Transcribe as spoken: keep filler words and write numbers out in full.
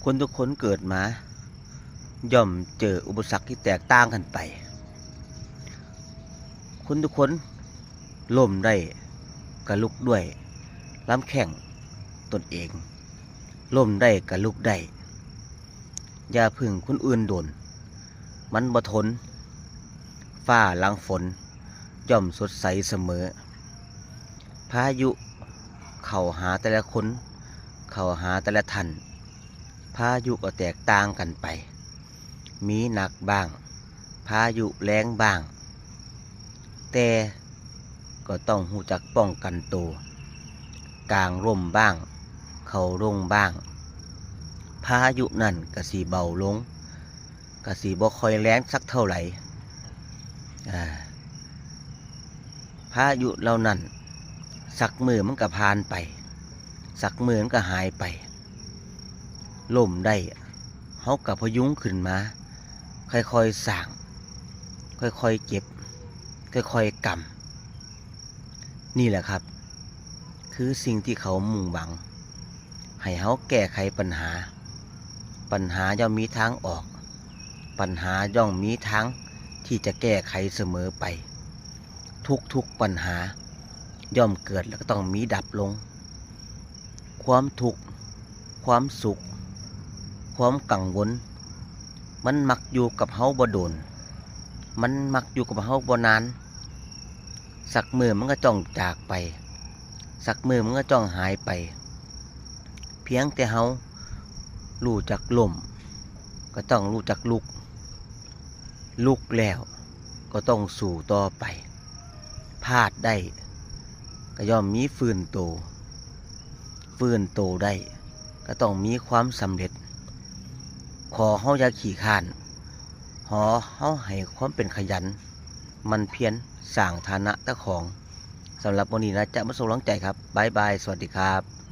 คนทุกคนเกิดมา ย่อมเจออุปสรรคที่แตกต่างกันไป คนทุกคนล้มได้ก็ลุกด้วยลำแข้งตนเอง ล้มได้ก็ลุกได้ อย่าพึ่งคนอื่นดน มันบ่ทน ฟ้าหลังฝนย่อมสดใสเสมอ พายุเข้าหาแต่ละคน เข้าหาแต่ละท่าน พายุก็แตกต่างกันไป มีหนักบ้าง พายุแรงบ้าง แต่ก็ต้องฮู้จักป้องกันตัว กางร่มบ้าง เข้าร่มบ้าง พายุนั่นก็สิเบาลง ก็สิบ่ค่อยแรงสักเท่าไหร่ อ่า พายุเหล่านั้น สักมื้อมันก็ผ่านไป สักมื้อมันก็หายไป ล้มได้ เฮาก็พยุงขึ้นมา ค่อยๆสร้าง ค่อยๆเก็บ ค่อยๆกำ นี่แหละครับ คือสิ่งที่เขามุ่งหวัง ให้เฮาแก้ไขปัญหา ปัญหาย่อมมีทางออก ปัญหาย่อมมีทางที่จะแก้ไขเสมอไป ทุกๆปัญหาย่อมเกิดแล้วก็ต้องมีดับลง ความทุกข์ ความสุข ความกังวล มันมักอยู่กับเฮาบ่โดน มันมักอยู่กับเฮาบ่นาน สักมื้อมันก็ต้องจากไป สักมื้อมันก็ต้องหายไป เพียงแต่เฮารู้จักล้ม ก็ต้องรู้จักลุก ลุกแล้วก็ต้องสู้ต่อไป พลาดได้ก็ย่อมมีฟื้นโต ฟื้นโตได้ก็ต้องมีความสำเร็จ ขอเฮาอย่าขี้คร้าน ขอเฮาให้ความเป็นขยัน หมั่นเพียรสร้างฐานะเจ้าของ สำหรับมื้อนี้นะจ๊ะ มาส่งกำลังใจครับ บ๊ายบาย สวัสดีครับ